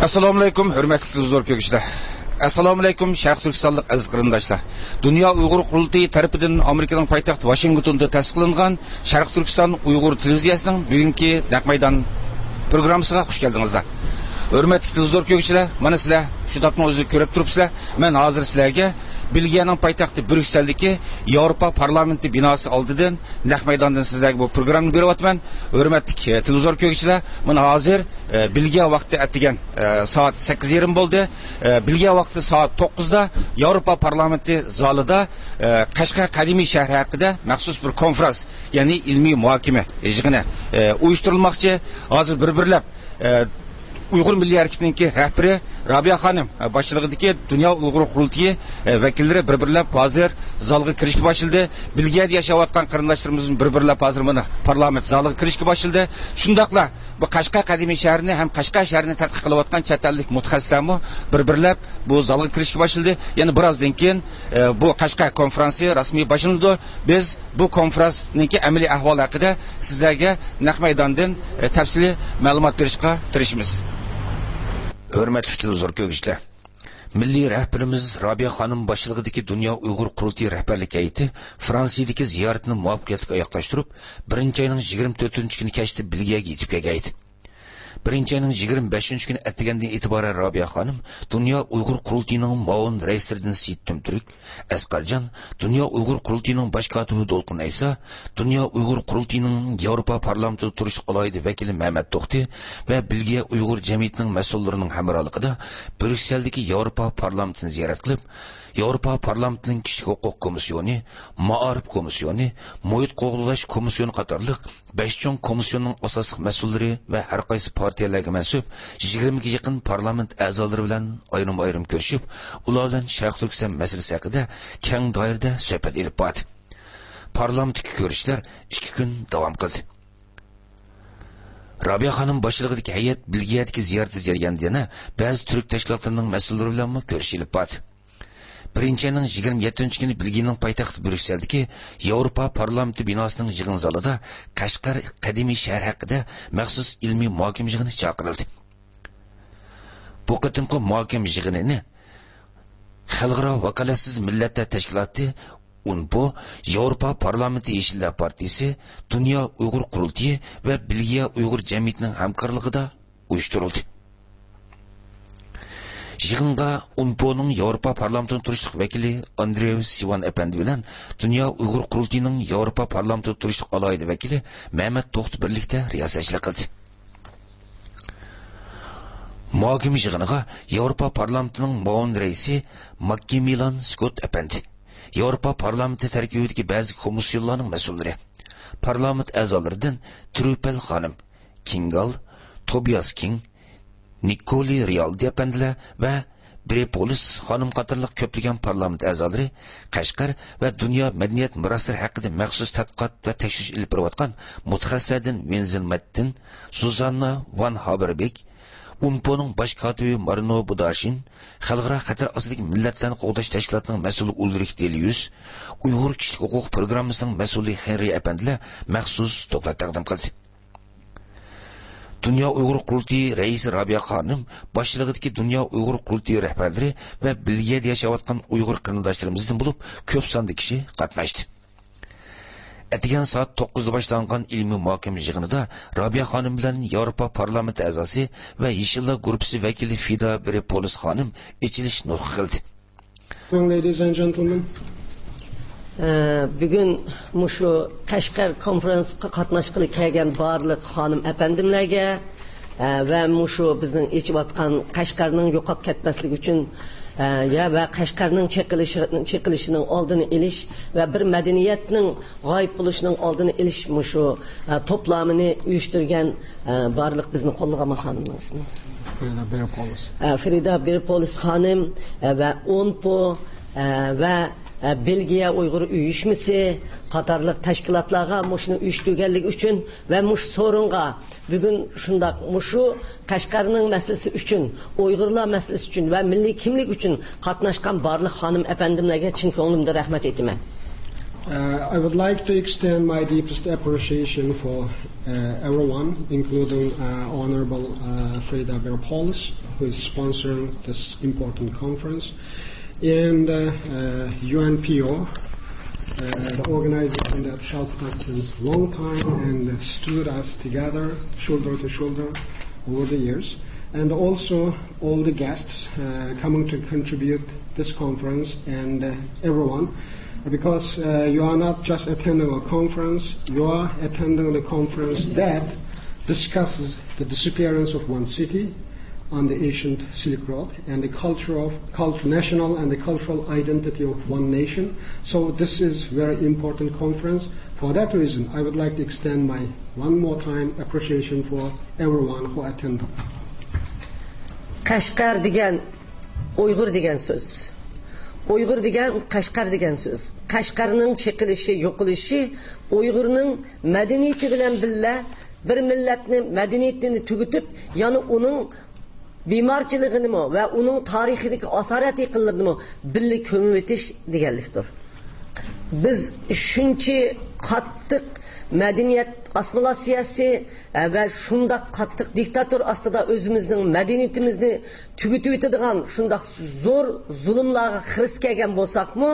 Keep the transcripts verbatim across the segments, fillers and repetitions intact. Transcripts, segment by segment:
ئەسسالامۇئەلەيكۇم، ھۆرمەتلىك تېلېۋىزور كۆرگۈچىلەر. ئەسسالامۇئەلەيكۇم، شەرقىي تۈركىستانلىق ئەزىز قېرىنداشلار. دۇنيا ئۇيغۇر قۇرۇلتىيى تەرىپىدىن ئامېرىكىنىڭ پايتەختى ۋاشىنگتوندا تەسىس قىلىنغان شەرقىي تۈركىستان ئۇيغۇر تېلېۋىزىيەسىنىڭ بۈگۈنكى نەق مەيدان پروگراممىسىغا خۇش كەلدىڭىزلەر. ھۆرمەتلىك تېلېۋىزور كۆرگۈچىلەر، مانا سىلەر شۇ تاپنىڭ ئۆزىدە كۆرۈپ تۇرۇپسىلەر. مەن ھازىر سىلەرگە بېلگىيەنىڭ پايتەختى بريۇكسېلدىكى ياۋروپا پارلامېنتى بىناسى ئالدىدىن نەق مەيداندىن سىزلەرگە بۇ پروگراممىنى بېرىۋاتىمەن. ھۆرمەتلىك، ئە، تېلېۋىزور كۆرگۈچىلەر، مانا ھازىر، ئە، بېلگىيە ۋاقتى ئەتىگەن، ئە، سائەت سەككىز يېرىم بولدى. ئە، بېلگىيە ۋاقتى سائەت توققۇزدا ياۋروپا پارلامېنتى زالىدا، ئە، قەشقەر قەدىمىي شەھىرى ھەققىدە مەخسۇس بىر كونفرانس، يەنى ئىلمىي مۇھاكىمە يىغىنى، ئە، ئۇيۇشتۇرۇلماقچى. ھازىر بىر-بىرلەپ، ئە، ئۇيغۇر مىللىي ھەرىكىتىنىڭكى رەھبىرى رابىيە خانىم، ئە، باشچىلىقىدىكى دۇنيا ئۇيغۇر قۇرۇلتىيى، ئە، ۋەكىللىرى بىر-بىرلەپ ھازىر زالغا كىرىشكە باشلىدى. بېلگىيەدە ياشاۋاتقان قېرىنداشلىرىمىزمۇ بىر-بىرلەپ ھازىر مانا پارلامېنت زالىغا كىرىشكە باشلىدى. شۇنداقلا بۇ قەشقەر قەدىمىي شەھىرىنى ھەم قەشقەر شەھىرىنى تەتقىق قىلىۋاتقان چەت ئەللىك مۇتەخەسسىسلەرمۇ بىر-بىرلەپ بۇ زالغا كىرىشكە باشلىدى. يەنە بىر ئازدىن كېيىن، ئە، بۇ قەشقەر كونفرانسى رەسمىي باشلىنىدۇ. بىز بۇ كونفرانسنىڭكى ئەمەلىي ئەھۋالى ھەققىدە سىزلەرگە نەق مەيداندىن، ئە، تەپسىلىي مەلۇمات بېرىشقا تىرىشىمىز. ھۆرمەتلىك تېلېۋىزور كۆرگۈچىلەر، مىللىي رەھبىرىمىز رابىيە خانىم باشچىلىقىدىكى دۇنيا ئۇيغۇر قۇرۇلتىيى رەھبەرلىك ھەيئىتى فرانسىيەدىكى زىيارىتىنى مۇۋەپپەقىيەتلىك ئاياغلاشتۇرۇپ، بىرىنچى ئاينىڭ يىگىرمە تۆتىنچى كۈنى كەچتە بېلگىيەگە يېتىپ كەلگەن ئىدى. بىرىنچى ئاينىڭ يىگىرمە بەشىنچى كۈنى ئەتىگەندىن ئېتىبارەن رابىيە خانىم دۇنيا ئۇيغۇر قۇرۇلتىيىنىڭ مۇئاۋىن رەئىسلىرىدىن سېيىت تۈمتۈرك، ئەسقەرجان، دۇنيا ئۇيغۇر قۇرۇلتىيىنىڭ باش كاتىپى دولقۇن ئەيسا، دۇنيا ئۇيغۇر قۇرۇلتىيىنىڭ ياۋروپا پارلامېنتىدا تۇرۇشلۇق ئالاھىدە ۋەكىلى مەمەت توختى ۋە بېلگىيە ئۇيغۇر جەمئىيىتىنىڭ مەسئۇللىرىنىڭ ھەمراھلىقىدا بريۇكسېلدىكى ياۋروپا پارلامېنتىنى زىيارەت قىلىپ، ياۋروپا پارلامېنتىنىڭ كىشىلىك ھوقۇق كومىسسىيونى، مائارىپ كومىسسىيونى، مۇھىت قوغداش كومىسسىيونى قاتارلىق بەش چوڭ كومىسسىيوننىڭ ئاساسلىق مەسئۇللىرى ۋە ھەر قايسى پارتىيەلەرگە مەنسۇپ يىگىرمىگە يېقىن پارلامېنت ئەزالىرى بىلەن ئايرىم-ئايرىم كۆرۈشۈپ، ئۇلار بىلەن شەرقىي تۈركىستان مەسىلىسى ھەققىدە كەڭ دائىرىدە سۆھبەت ئېلىپ باردى. پارلامېنتتىكى كۆرۈشلەر ئىككى كۈن داۋام قىلدى. رابىيە خانىم باشچىلىقىدىكى ھەيئەت بېلگىيەدىكى زىيارىتى جەريانىدا يەنە بەزى تۈرك تەشكىلاتلىرىنىڭ مەسئۇللىرى بىلەنمۇ كۆرۈش ئېلىپ باردى. بىرىنچى ئاينىڭ يىگىرمە يەتتىنچى كۈنى بېلگىيەنىڭ پايتەختى بريۇكسېلدىكى ياۋروپا پارلامېنتى بىناسىنىڭ يىغىن زالىدا قەشقەر قەدىمىي شەھىرى ھەققىدە مەخسۇس ئىلمىي مۇھاكىمە يىغىنى چاقىرىلدى. بۇ قېتىمقى مۇھاكىمە يىغىنىنى خەلقئارا ۋاكالەتسىز مىللەتلەر تەشكىلاتى، ئۇنپو، ياۋروپا پارلامېنتى يېشىللار پارتىيىسى، دۇنيا ئۇيغۇر قۇرۇلتىيى ۋە بېلگىيە ئۇيغۇر جەمئىيىتىنىڭ ھەمكارلىقىدا ئۇيۇشتۇرۇلدى. يىغىنغا ئۇنپونىڭ ياۋروپا پارلامېنتىنىڭ تۇرۇشلۇق ۋەكىلى ئاندرېۋ سىۋان ئەپەندى بىلەن دۇنيا ئۇيغۇر قۇرۇلتىيىنىڭ ياۋروپا پارلامېنتىدا تۇرۇشلۇق ئالاھىدە ۋەكىلى مەمەت توختى بىرلىكتە رىياسەتچىلىك قىلدى. مۇھاكىمە يىغىنىغا ياۋروپا پارلامېنتىنىڭ مۇئاۋىن رەئىسى ماككىمىلان سكوت ئەپەندى، ياۋروپا پارلامېنتى تەركىبىدىكى بەزى كومىسسىيونلارنىڭ مەسئۇللىرى، پارلامېنت ئەزالىرىدىن ترۈپەل خانىم، كىنگال، توبىياس كىڭ، نىكولى رىيالدى ئەپەندىلەر ۋە برېپولىس خانىم قاتارلىق كۆپلىگەن پارلامېنت ئەزالىرى قەشقەر ۋە دۇنيا مەدەنىيەت مىراسلىرى ھەققىدە مەخسۇس تەتقىقات ۋە تەكشۈرۈش ئېلىپ بېرىۋاتقان مۇتەخەسسىسلەردىن ۋىنزېن مەتتىن، سۇزاننا ۋان ھابېربېك، ئۇنپونىڭ باش كاتىپى مارىنو بۇداشىن، خەلقئارا خەتەر ئاستىدىكى مىللەتلەرنى قوغداش تەشكىلاتىنىڭ مەسئۇلى ئۇلرىك دېليۇس، ئۇيغۇر كىشىلىك ھوقۇق پروگراممىسىنىڭ مەسئۇلى خېنرى ئەپەندىلەر مەخسۇس دوكلات تەقدىم قىلدى. دۇنيا ئۇيغۇر قۇرۇلتىيى رەئىسى رابىيە خانىم باشچىلىقىدىكى دۇنيا ئۇيغۇر قۇرۇلتىيى رەھبەرلىرى ۋە بېلگىيەدە ياشاۋاتقان ئۇيغۇر قېرىنداشلىرىمىزدىن بولۇپ كۆپ ساندا كىشى قاتناشتى. ئەتىگەن سائەت توققۇزدا باشلانغان ئىلمىي مۇھاكىمە يىغىنىدا رابىيە خانىم بىلەن ياۋروپا پارلامېنتى ئەزاسى ۋە يېشىللار گۇرۇپپىسى ۋەكىلى فىدا برېپولىس خانىم ئېچىلىش نۇتقى قىلدى. Ladies and gentlemen. ئە، بۈگۈن مۇشۇ قەشقەر كونفرانسقا قاتناشقىلى كەلگەن بارلىق خانىم ئەپەندىملەرگە، ئە، ۋە مۇشۇ بىزنىڭ ئېچىۋاتقان قەشقەرنىڭ يوقاپ كەتمەسلىكى ئۈچۈن، ئە، يا ۋە قەشقەرنىڭ چېقىلىشى، چېقىلىشىنىڭ ئالدىنى ئېلىش ۋە بىر مەدەنىيەتنىڭ غايىب بولۇشنىڭ ئالدىنى ئېلىش مۇشۇ، ئە، توپلامىنى ئۇيۇشتۇرغان، ئە، بارلىق بىزنى قوللىغان خانىمنىڭ ئىسمى. فىدا بېرىپولىس. ئە، فىدا بېرىپولىس خانىم، ئە، ۋە ئونپو، ئە، ۋە، ئە، بېلگىيە ئۇيغۇر ئۇيۇشمىسى قاتارلىق تەشكىلاتلارغا مۇشۇنى ئۇيۇشتۇرغانلىقى ئۈچۈن ۋە مۇشۇ سورۇنغا بۈگۈن شۇنداق مۇشۇ قەشقەرنىڭ مەسىلىسى ئۈچۈن، ئۇيغۇرلار مەسىلىسى ئۈچۈن ۋە مىللىي كىملىك ئۈچۈن قاتناشقان بارلىق خانىم ئەپەندىملەرگە چىن كۆڭلۈمدىن رەھمەت ئېيتىمەن. Uh, I would like to extend my deepest appreciation for uh, everyone, including uh, Honorable uh, Freda Berpolis, who is sponsoring this important conference, and uh, uh, U N P O, uh, the organization that helped us since long time and stood us together, shoulder to shoulder, over the years, and also all the guests uh, coming to contribute this conference and uh, everyone, because uh, you are not just attending a conference, you are attending the conference that discusses the disappearance of one city on the ancient Silk Road and the culture of culture, national and the cultural identity of one nation. So this is very important conference. For that reason, I would like to extend my one more time appreciation for everyone who attended. قەشقەر دېگەن ئۇيغۇر دېگەن سۆز. ئۇيغۇر دېگەن قەشقەر دېگەن سۆز. قەشقەرنىڭ چېقىلىشى، يوقىلىشى ئۇيغۇرنىڭ مەدەنىيىتى بىلەن بىللە بىر مىللەتنى مەدەنىيىتىنى تۈگىتىپ، يەنە ئۇنىڭ بىمارچىلىقىنىمۇ ۋە ئۇنىڭ تارىخىدىكى ئاسارەت يېقىنلىرىنىمۇ بىللە كۆمۈۋېتىش دېگەنلىكتۇر. بىز شۇنچە قاتتىق مەدەنىيەت ئاسسىمىلياتسىيەسى ۋە شۇنداق قاتتىق دىكتاتور ئاستىدا ئۆزىمىزنىڭ مەدەنىيىتىمىزنى تۈگىتىۋېتىدىغان شۇنداق زور زۇلۇملارغا خىرىس كەلگەن بولساقمۇ،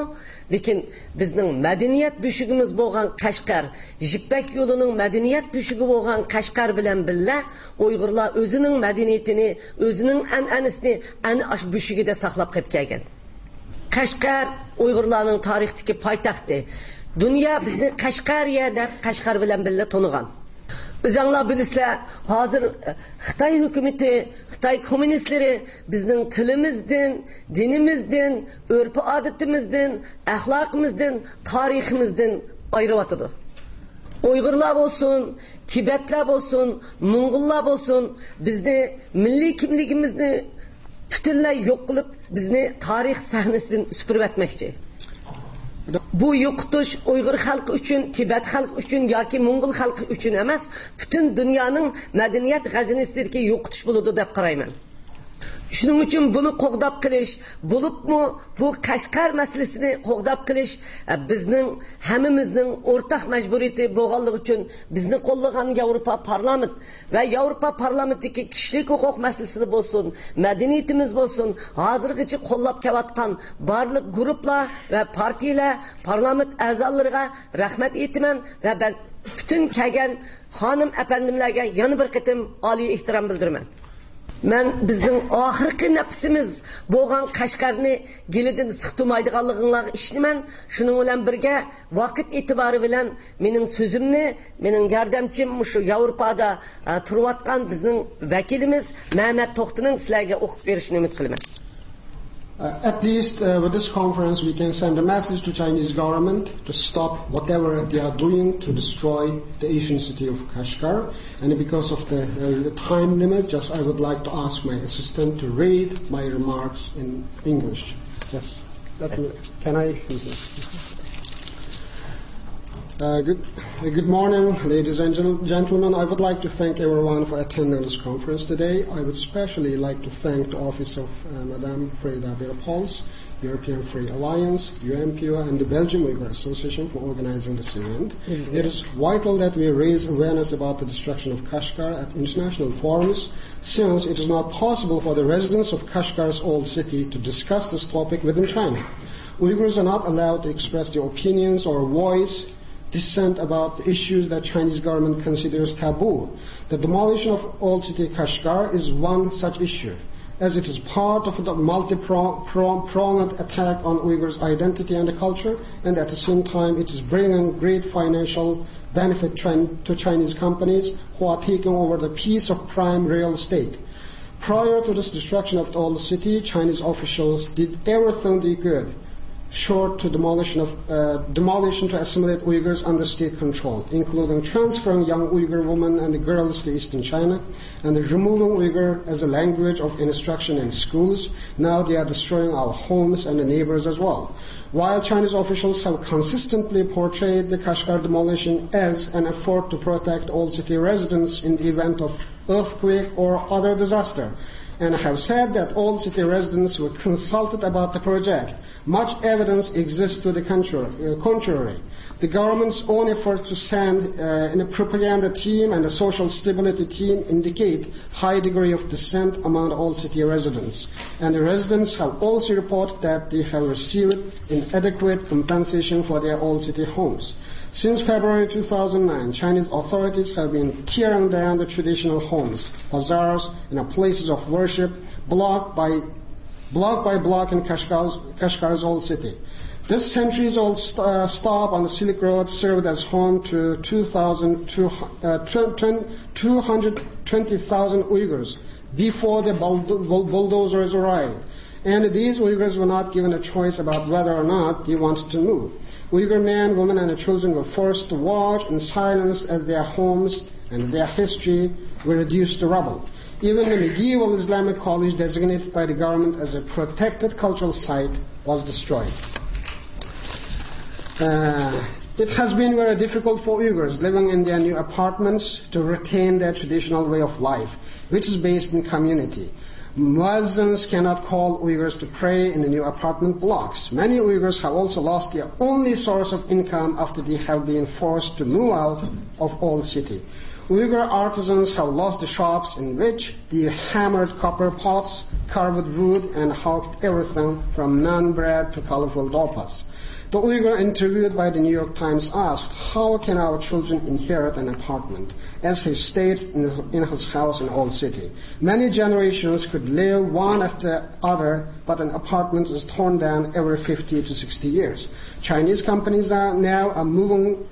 لېكىن بىزنىڭ مەدەنىيەت بۆشۈكىمىز بولغان قەشقەر، يىپەك يولىنىڭ مەدەنىيەت بۆشۈكى بولغان قەشقەر بىلەن بىللە ئۇيغۇرلار ئۆزىنىڭ مەدەنىيىتىنى، ئۆزىنىڭ ئەنئەنىسىنى ئەنە ئاشۇ بۆشۈكىدە ساقلاپ قېلىپ كەلگەن. قەشقەر ئۇيغۇرلارنىڭ تارىختىكى پايتەختى. دۇنيا بىزنى قەشقەرىيە دەپ قەشقەر بىلەن بىللە تونۇغان. ئۆزەڭلار بىلىسىلەر، ھازىر خىتاي ھۆكۈمىتى، خىتاي كوممۇنىستلىرى بىزنىڭ تىلىمىزدىن، دىنىمىزدىن، ئۆرپ-ئادىتىمىزدىن، ئەخلاقىمىزدىن، تارىخىمىزدىن ئايرىۋاتىدۇ. ئۇيغۇرلار بولسۇن، تىبەتلەر بولسۇن، موڭغۇللار بولسۇن، بىزنى، مىللىي كىملىكىمىزنى پۈتۈنلەي يوق قىلىپ، بىزنى تارىخ سەھنىسىدىن سۈپۈرۈۋەتمەكچى. بۇ يوقىتىش ئۇيغۇر خەلقى ئۈچۈن، تىبەت خەلقى ئۈچۈن ياكى موڭغۇل خەلقى ئۈچۈن ئەمەس، پۈتۈن دۇنيانىڭ مەدەنىيەت غەزىنىسىدىكى يوقىتىش بولىدۇ دەپ قارايمەن. شۇنىڭ ئۈچۈن بۇنى قوغداپ قېلىش، بولۇپمۇ بۇ قەشقەر مەسىلىسىنى قوغداپ قېلىش، ئە، بىزنىڭ ھەممىمىزنىڭ ئورتاق مەجبۇرىيىتى بولغانلىقى ئۈچۈن بىزنى قوللىغان ياۋروپا پارلامېنت ۋە ياۋروپا پارلامېنتىدىكى كىشىلىك ھوقۇق مەسىلىسىدە بولسۇن، مەدەنىيىتىمىز بولسۇن، ھازىرغىچە قوللاپ كېلىۋاتقان بارلىق گۇرۇپلار ۋە پارتىيىلەر، پارلامېنت ئەزالىرىغا رەھمەت ئېيتىمەن ۋە مەن پۈتۈن كەلگەن خانىم ئەپەندىملەرگە يەنە بىر قېتىم ئالىي ئېھتىرام بىلدۈرىمەن. مەن بىزنىڭ ئاخىرقى نەپىسىمىز بولغان قەشقەرنى گېلىدىن سىقتۇرمايدىغانلىقىڭلارغا ئىشىنىمەن. شۇنىڭ بىلەن بىرگە، ۋاقىت ئېتىبارى بىلەن مېنىڭ سۆزۈمنى مېنىڭ ياردەمچىم، مۇشۇ ياۋروپادا، ئە، تۇرۇۋاتقان بىزنىڭ ۋەكىلىمىز مەمەت توختىنىڭ سىلەرگە ئوقۇپ بېرىشىنى ئۈمىد قىلىمەن. Uh, at least uh, with this conference, we can send a message to Chinese government to stop whatever they are doing to destroy the ancient city of Kashgar. And because of the, uh, the time limit, just I would like to ask my assistant to read my remarks in English. Just let me, can I? Uh, good, uh, good morning, ladies and gen- gentlemen. I would like to thank everyone for attending this conference today. I would especially like to thank the office of uh, Madame Freda Berpols, European Free Alliance, U N P O, and the Belgium Uyghur Association for organizing this event. It is vital that we raise awareness about the destruction of Kashgar at international forums, since it is not possible for the residents of Kashgar's old city to discuss this topic within China. Uyghurs are not allowed to express their opinions or voice dissent about the issues that Chinese government considers taboo. The demolition of old city Kashgar is one such issue, as it is part of the multi-pronged attack on Uyghurs' identity and culture, and at the same time it is bringing great financial benefit Chin- to Chinese companies who are taking over the piece of prime real estate. Prior to this destruction of the old city, Chinese officials did everything they could, short to demolition of uh, demolition to assimilate Uyghurs under state control, including transferring young Uyghur women and girls to eastern China and removing Uyghur as a language of instruction in schools. Now they are destroying our homes and the neighbors as well. While Chinese officials have consistently portrayed the Kashgar demolition as an effort to protect old city residents in the event of earthquake or other disaster, and have said that all city residents were consulted about the project. Much evidence exists to the contrary. Uh, contrary. The government's own efforts to send, uh, in a propaganda team and a social stability team indicate high degree of dissent among all city residents. And the residents have also reported that they have received inadequate compensation for their old city homes. Since February two thousand nine, Chinese authorities have been tearing down the traditional homes, bazaars, and places of worship, block by block by block in Kashgar's, Kashgar's old city. This centuries-old st-, uh, stop on the Silk Road served as home to two thousand two, uh, twen-, twen-, two hundred twenty thousand Uyghurs before the bulldo-, bull-, bulldozers arrived. And these Uyghurs were not given a choice about whether or not they wanted to move. Uyghur men, women, and children were forced to watch in silence as their homes and their history were reduced to rubble. Even the medieval Islamic college designated by the government as a protected cultural site was destroyed. Uh, it has been very difficult for Uyghurs living in their new apartments to retain their traditional way of life, which is based in community. Muezzins cannot call Uyghurs to pray in the new apartment blocks. Many Uyghurs have also lost their only source of income after they have been forced to move out of old city. Uyghur artisans have lost the shops in which they hammered copper pots, carved wood, and hawked everything from naan bread to colorful dorpas. The Uyghur interviewed by the New York Times asked, "How can our children inherit an apartment?" as he stayed in his, in his house in Old City. Many generations could live one after the other, but an apartment is torn down every fifty to sixty years. Chinese companies are now are moving,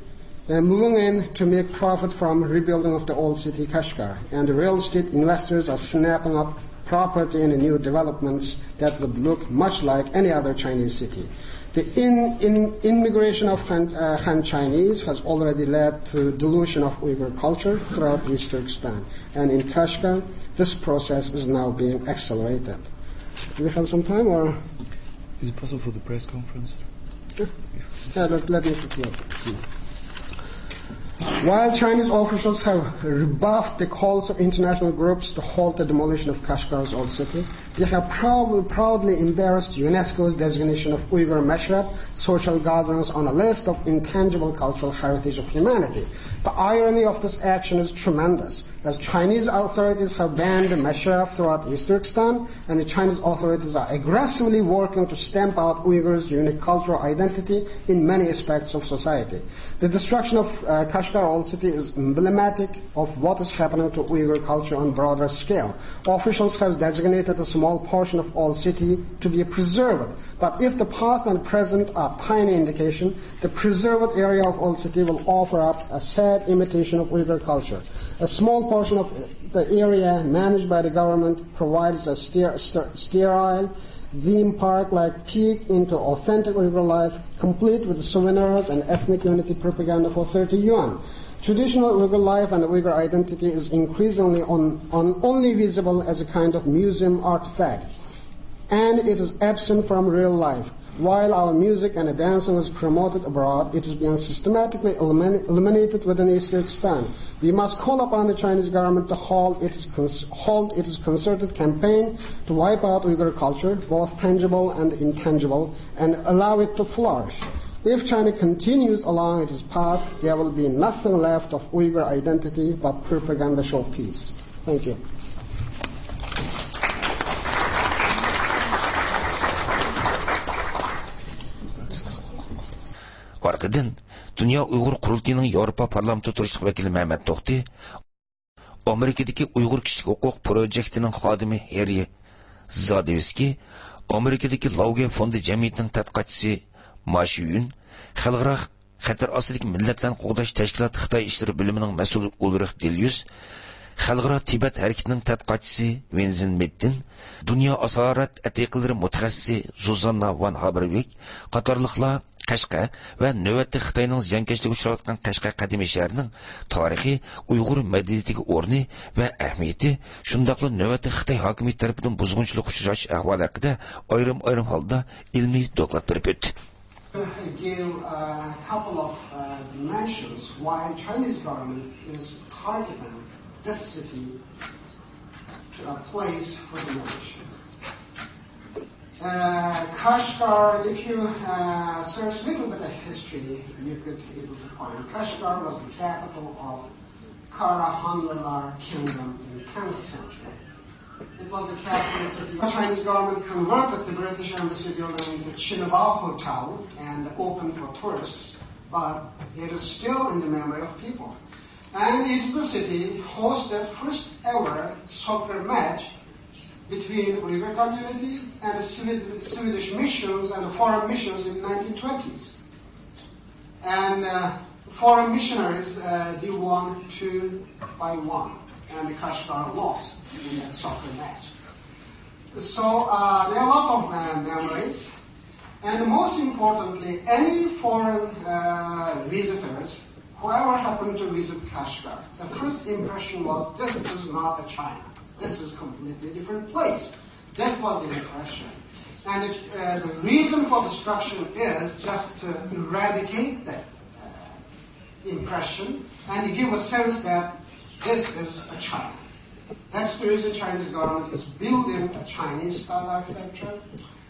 uh, moving in to make profit from rebuilding of the old city Kashgar, and the real estate investors are snapping up property in the new developments that would look much like any other Chinese city. The in, in, immigration of Han, uh, Han Chinese has already led to dilution of Uyghur culture throughout East Turkestan, and in Kashgar, this process is now being accelerated. Do we have some time, or? Is it possible for the press conference? Yeah, let, let me quickly. While Chinese officials have rebuffed the calls of international groups to halt the demolition of Kashgar's old city, they have proud-, proudly embarrassed UNESCO's designation of Uyghur mashrab social gatherings on a list of intangible cultural heritage of humanity. The irony of this action is tremendous, as Chinese authorities have banned the mashrab throughout East Turkestan, and the Chinese authorities are aggressively working to stamp out Uyghurs' unique cultural identity in many aspects of society. The destruction of, uh, Kashgar Old City is emblematic of what is happening to Uyghur culture on broader scale. Officials have designated a small portion of Old City to be preserved, but if the past and present are tiny indication, the preserved area of Old City will offer up a sad imitation of Uyghur culture. A small portion of the area managed by the government provides a ster-, ster-, sterile theme park-like peek into authentic Uyghur life, complete with souvenirs and ethnic unity propaganda for thirty yuan. Traditional Uyghur life and Uyghur identity is increasingly on, on only visible as a kind of museum artifact, and it is absent from real life. While our music and dancing is promoted abroad, it is being systematically elimin-, eliminated within East Turkestan. We must call upon the Chinese government to halt its cons-, halt its concerted campaign to wipe out Uyghur culture, both tangible and intangible, and allow it to flourish. If China continues along its path, there will be nothing left of Uyghur identity but propaganda showpiece. Thank you. ئارقىدىن، دۇنيا ئۇيغۇر قۇرۇلتىيىنىڭ ياۋروپا پارلامېنتىدا تۇرۇشلۇق ۋەكىلى مەمەت توختى، ئامېرىكىدىكى ئۇيغۇر كىشىلىك ھوقۇق پروجېكتىنىڭ خادىمى ھېررى زادېۋسكىي، ئامېرىكىدىكى لاۋگې فوندى جەمئىيىتىنىڭ تەتقىقاتچىسى ما شيۈن، خەلقئارا خەتەر ئاستىدىكى مىللەتلەرنى قوغداش تەشكىلاتى خىتاي ئىشلىرى بۆلۈمىنىڭ مەسئۇلى ئۇلرىخ دېليۇس، خەلقئارا تىبەت ھەرىكىتىنىڭ تەتقىقاتچىسى ۋېنزېن مېتتىن، دۇنيا ئاسارەت ئەتىقىلىرى مۇتەخەسسىسى زۇزاننا ۋان ھابېرۋىك قاتارلىقلار قەشقەر ۋە نۆۋەتتە خىتاينىڭ زىيانكەشلىكىگە ئۇچراۋاتقان قەشقەر قەدىمىي شەھىرىنىڭ تارىخى، ئۇيغۇر مەدەنىيىتىدىكى ئورنى ۋە ئەھمىيىتى، شۇنداقلا نۆۋەتتە خىتاي ھاكىمىيىتى تەرىپىدىن بۇزغۇنچىلىققا ئۇچراش ئەھۋالى ھەققىدە ئايرىم-ئايرىم ھالدا ئىلمىي دوكلات بېرىپ ئۆتتى. Give a couple of, uh, dimensions why Chinese government is targeting this city. A place for demolition. Uh, Kashgar, if you uh, search a little bit of history, you could able to find Kashgar was the capital of Karahanlılar Kingdom in tenth century. It was the capital city. The Chinese government converted the British embassy building into Chinaba Hotel and open for tourists, but it is still in the memory of people. And it is the city hosted first ever soccer match between Uyghur community and the Swed- Swedish missions and the foreign missions in nineteen twenties. And uh, foreign missionaries, uh, they won two by one, and the Kashgar lost in that soccer match. So uh, there are a lot of uh, memories. And most importantly, any foreign uh, visitors, whoever happened to visit Kashgar, the first impression was, "This is not a China. This is a completely different place." That was the impression. And it, uh, the reason for destruction is just to eradicate that uh, impression and give a sense that this is a China. That's the reason Chinese government is building a Chinese style architecture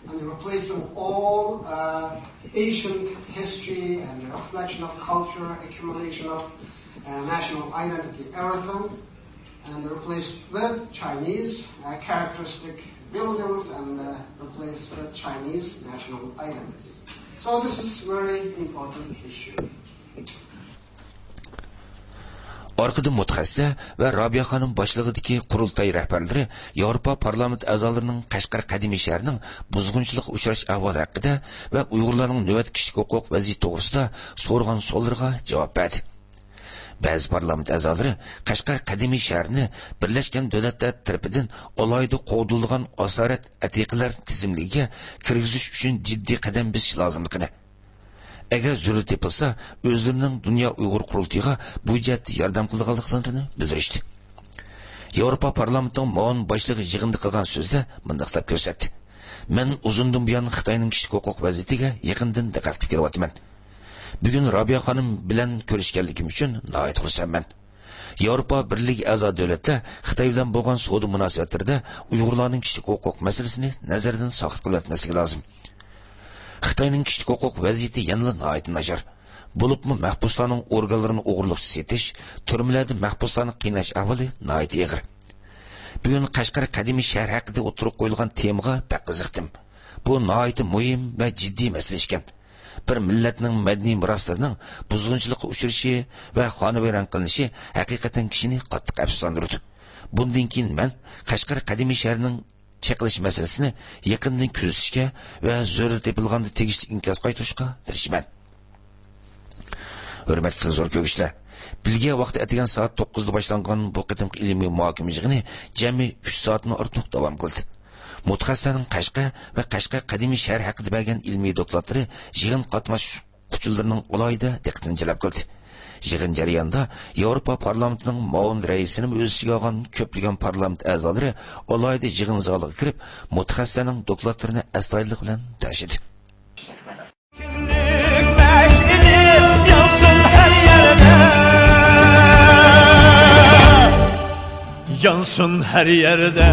and replacing all uh, ancient history and reflection of culture, accumulation of uh, national identity, everything, and replace with Chinese uh, characteristic buildings and uh, replace with Chinese national identity. So this is very important issue. ئارقىدىن مۇتەخەسسىسلەر ۋە رابىيە خانىم باشلىقىدىكى قۇرۇلتاي رەھبەرلىرى ياۋروپا پارلامېنت ئەزالىرىنىڭ قەشقەر قەدىمىي شەھىرىنىڭ بۇزغۇنچىلىققا ئۇچراش ئەھۋالى ھەققىدە ۋە ئۇيغۇرلارنىڭ نۆۋەتتىكى كىشىلىك ھوقۇق ۋەزىيىتى توغرىسىدا سورىغان سوئاللىرىغا جاۋاب بەردى. بەزى پارلامېنت ئەزالىرى قەشقەر قەدىمىي شەھىرىنى بىرلەشكەن دۆلەتلەر تەرىپىدىن ئالاھىدە قوغدىلىدىغان ئاسارەت ئەتىقىلەر تىزىملىكىگە كىرگۈزۈش ئۈچۈن جىددىي قەدەم بېسىش لازىملىقىنى، ئەگەر زۆرۈر تېپىلسا، ئۆزلىرىنىڭ دۇنيا ئۇيغۇر قۇرۇلتىيىغا بۇ جەھەتتە ياردەم قىلىدىغانلىقلىرىنى بىلدۈرۈشتى. ياۋروپا پارلامېنتىنىڭ مۇئاۋىن باشلىقى يىغىندا قىلغان سۆزىدە مۇنداق دەپ كۆرسەتتى: مەن ئۇزۇندىن بۇيان خىتاينىڭ كىشىلىك ھوقۇق ۋەزىيىتىگە يېقىندىن دىققەت قىلىپ كېلىۋاتىمەن. بۈگۈن رابىيە خانىم بىلەن كۆرۈشكەنلىكىم ئۈچۈن ناھايىتى خۇرسەنمەن. ياۋروپا بىرلىكى ئەزا دۆلەتلەر خىتاي بىلەن بولغان سودا مۇناسىۋەتلىرىدە ئۇيغۇرلارنىڭ كىشىلىك ھوقۇق مەسىلىسىنى نەزەردىن ساقىت قىلىۋەتمەسلىكى لازىم. خىتاينىڭ كىشىلىك ھوقۇق ۋەزىيىتى يەنىلا ناھايىتى ناچار. بولۇپمۇ مەھبۇسلارنىڭ ئورگانلىرىنى ئوغرىلىقچە سېتىش، تۈرمىلەردە مەھبۇسلارنى قىيناش ئەھۋالى ناھايىتى ئېغىر. بۈگۈن قەشقەر قەدىمىي شەھىرى ھەققىدە ئوتتۇرىغا قويۇلغان تېمىغا بەك قىزىقتىم. بۇ ناھايىتى مۇھىم ۋە جىددىي مەسىلە ئىكەن. بىر مىللەتنىڭ مەدەنىي مىراسلىرىنىڭ بۇزغۇنچىلىققا ئۇچرىشى ۋە خانىۋەيران قىلىنىشى ھەقىقەتەن كىشىنى قاتتىق ئەپسۇسلاندۇرىدۇ. بۇندىن كېيىن مەن قەشقەر قەدىمىي شەھىرىنىڭ چېقىلىش مەسىلىسىنى يېقىندىن كۆزىتىشكە ۋە زۆرۈر تېپىلغاندا تېگىشلىك ئىنكاس قايتۇرۇشقا تىرىشىمەن. ھۆرمەتلىك زور كۆرگۈچىلەر! بېلگىيە ۋاقتى ئەتىگەن سائەت توققۇزدا باشلانغان بۇ قېتىمقى ئىلمىي مۇھاكىمە يىغىنى جەمئىي ئۈچ سائەتتىن ئارتۇق داۋام قىلدى. مۇتەخەسسىسلەرنىڭ قەشقەر ۋە قەشقەر قەدىمىي شەھىرى ھەققىدە بەرگەن ئىلمىي دوكلاتلىرى يىغىن قاتناشقۇچىلىرىنىڭ ئالاھىدە دىققىتىنى جەلپ قىلدى. يىغىن جەريانىدا ياۋروپا پارلامېنتىنىڭ مۇئاۋىن رەئىسىنى ئۆز ئىچىگە ئالغان كۆپلىگەن پارلامېنت ئەزالىرى ئالاھىدە يىغىن زالىغا كىرىپ، مۇتەخەسسىسلەرنىڭ دوكلاتلىرىنى ئەستايىدىللىق بىلەن تەڭشىدى. كىملىك مەشئىلى يانسۇن ھەر يەردە. يانسۇن ھەر يەردە.